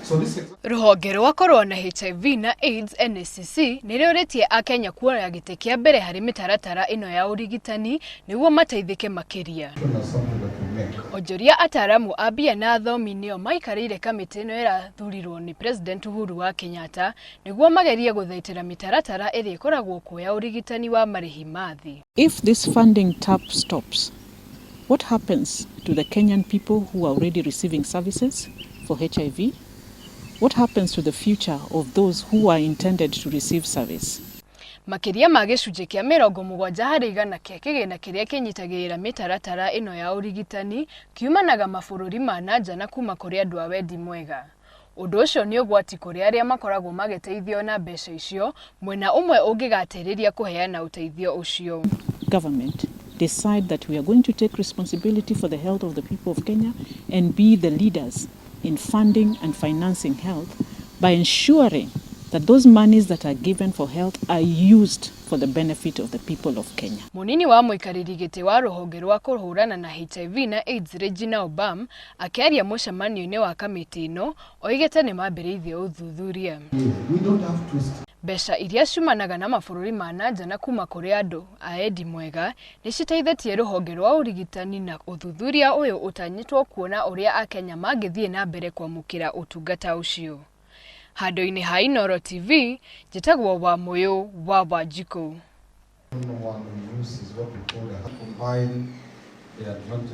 So this Rũhonge rwa kũrũa na HIV na AIDS NACC nĩ rũrĩtie akenya kuoya gĩtĩ kĩa mbere harĩ mĩtaratara ĩno ya ũrigitani nĩguo mateithĩke makĩria. is something that we make. Onjoria ataaramu a mbia na athomi nĩo maikarĩire kamĩtĩ ĩno ĩrathurirwo nĩ President Uhuru wa Kenyatta nĩguo magerie gũthaitĩra mĩtaratara ĩrĩa ĩkoragwo kuo ya ũrigitani wa marĩhi ma thĩ. If this funding tap stops, what happens to the Kenyan people who are already receiving services for HIV? What happens to the future of those who are intended to receive service? Makĩria ma gĩcunjĩ kĩa 70% kĩa kĩgĩna kĩrĩa kĩnyitagĩrĩra mĩtaratara ĩno ya ũrigitani kiumanaga mabũrũri ma na nja na kuma kũrĩ andũ a wendi mwega. Ũndũ ũcio nĩ ũgwati kũrĩ arĩa makoragwo magĩteithio na mbeca icio, mwena ũmwe ũngĩgatĩrĩria kũheana ũteithio ũcio. Government decide that we are going to take responsibility for the health of the people of Kenya and be the leaders in funding and financing health by ensuring that those monies that are given for health are used for the benefit of the people of Kenya. Mũnini wa mũikarĩri gĩtĩ wa rũhonge rwa kũhũrana na HIV na AIDS Regina Obam akĩaria mũcemanio-inĩ wa kamĩtĩ ĩno oigĩte nĩ mambĩrĩirie ũthuthuria. We don't have to Mbeca iria ciumanaga na mabũrũri ma na nja na kuma kũrĩ andũ a endi mwega nĩ citeithĩtie rũhonge rwa ũrigitani na ũthuthuria ũyũ ũtanyĩtwo kuona ũrĩa akenya mangĩthiĩ na mbere kwamũkĩra ũtungata ũcio. Handũ-inĩ ha Inooro TV, njĩtagwo Wamũyũ wa Wanjikũ. One we use is what we call a combine the advantage.